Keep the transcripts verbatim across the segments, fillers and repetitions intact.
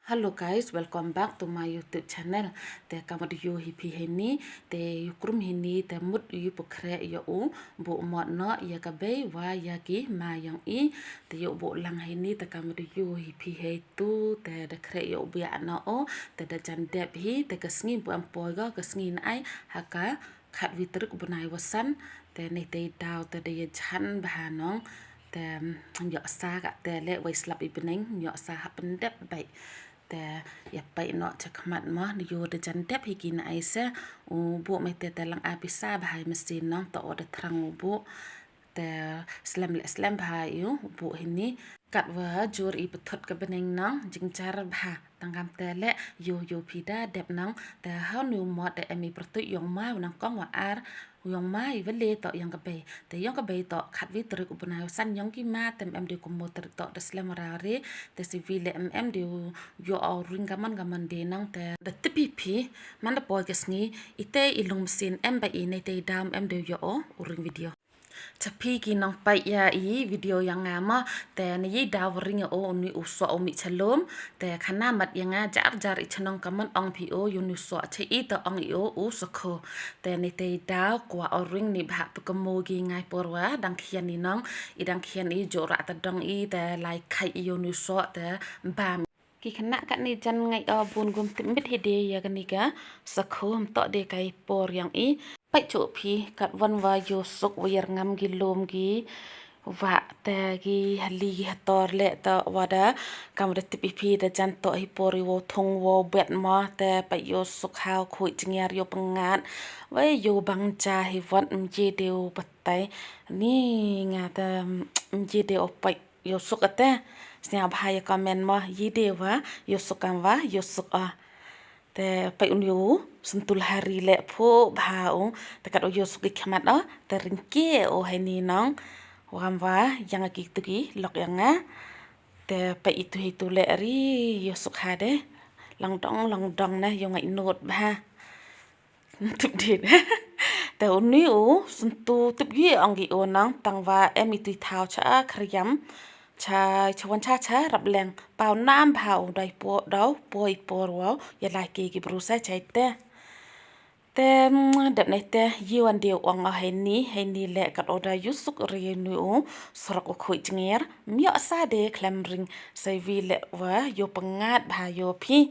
Hello guys, welcome back to my YouTube channel. Te ka mut ïa u hi phi hi ni, te ïa u krum hi ni, te mut ïa u pynkhreh ïa u buh mot noh ïa ka bei wa ïa ki ma ïong i. Te ïa u buh lang hi ni, te ka mut ïa u hi phi hi tu, te da khreh ïa u biah noh o, te da jan dep hi, te ka sngi buh em poi go, ka sngi na ai, ha ka khatwi tarik u bnai wa san, te nei te daw te da ïa jan bha nong, te ïoh sa ka te leh wei slap i bneng, ïoh sa ha pyndep bai. Te ïa pai noh cha khmat mo, ni ïoh da jan dep hi ki na ai se, u buh mei te te lang a pisa bha i masin nong, to o da thrang u buh. Te slem leh slem bha ïa u buh hi ni. Kat wa jur i pthut ka bneng nong, jingjar bha. Tang kam te leh ïa u ïa u phi da dep nong, te ha u ni u mot da em i pyrtuit ïong ma u nang kong wa ar, u ïong ma i wa le to ïong ka bei. Te ïong ka bei to khatwi tarik u bnai wa san ïong ki ma te em em de u kumno tarik to da slem wa ra re, te si wi leh em em de u ïoh o ring ka man ka man de nong te da tip hi phi, man da poi ka sngi, i te i lung masin em ba i nei te i dam em de u ïoh o u ring video. Cha phi ki nong peit ïa i video ïa nga mo, te ne ïa i daw ring ïa o u ni u soh u mih cha lum, te khana mat ïa nga jar jar i chnong ka mon ong phi o ïa u ni u soh cha i te ong i o u sakho. Te ne te i daw kwah o ring ni bha pykmo ki ngai por wa dang khian i nong, i dang khian i jora ta dong i te lai khai i ïa u ni u soh te bam. Ki khynnah katne jan ngai o bun gum tip mit hi de ïa kane ka sakho, ym toh de kai por ïong i. Peit chuh phi kat wan wa ïoh suk wa ïar ngam ki lum ki wah te ki hali ki hator leh te wa da kam da tip i phi da jan toh hi por i wow thung wow bet mo te peit ïoh suk ha u khuid jngiar ïoh pyngngad. Wei ïoh bang ja hi wat ym ye de u batai ni nga te ym ye de u peit. Ïoh suk ate. Sñiaw bha ïa comment mo, ïa de wa ïoh suk kam wa ïoh suk o. Te peit u ni u, sentul hari leh phuh bha u, te kat u ïoh suk i khmat o, te ringke u hai ni nong. Wa kam wa, ïa nga ki tu ki, lok ïa nga. Te peit i tu hi tu leh ri, ïoh suk ha de. Lang dong, lang dong na, ïoh ngai nut bha. Tup dit. Te u ni u, sentu tup yi ong ki u nang, tang wa em i tui thau cha a khriam, cha, cha wan cha cha rap leng, pau nam bha u dai po, dau, po i por wow, ya lai ki ki bru sa chai te. Te, mm, dep nei te, yi wan diu ong a hai ni, hai ni leh kat o da ïoh suk ri ni u, sorok u khuid jngiar, ym ïoh sa de khlem ring, sai wi leh wa, ïoh pyngngad bha ïoh phi.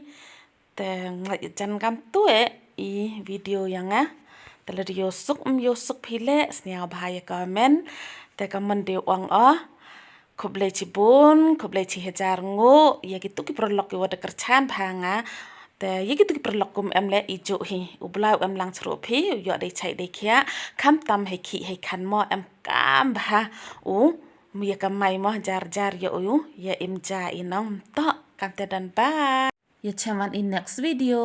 Te nga jan kam tu e i video ïa nga. Te lada ïoh suk ym ïoh suk phi leh sñiaw bha ïa comment. Te comment de ong o. Khublei chibun, khublei chi hajar nguh ïa kitu ki paralok ki wa da kyrchan bha nga. Te ïa kitu ki paralok kum em leh i juh hi. U Blai u em lang chruh phi, u ïoh dei chai dei khiah. Kham tam hei khih hei khan mo em kam bha u. Mu ïa kamai mo jar jar ïa u, ïa im ja i nong toh. Kam te don ba. Ïa chem wan i next video.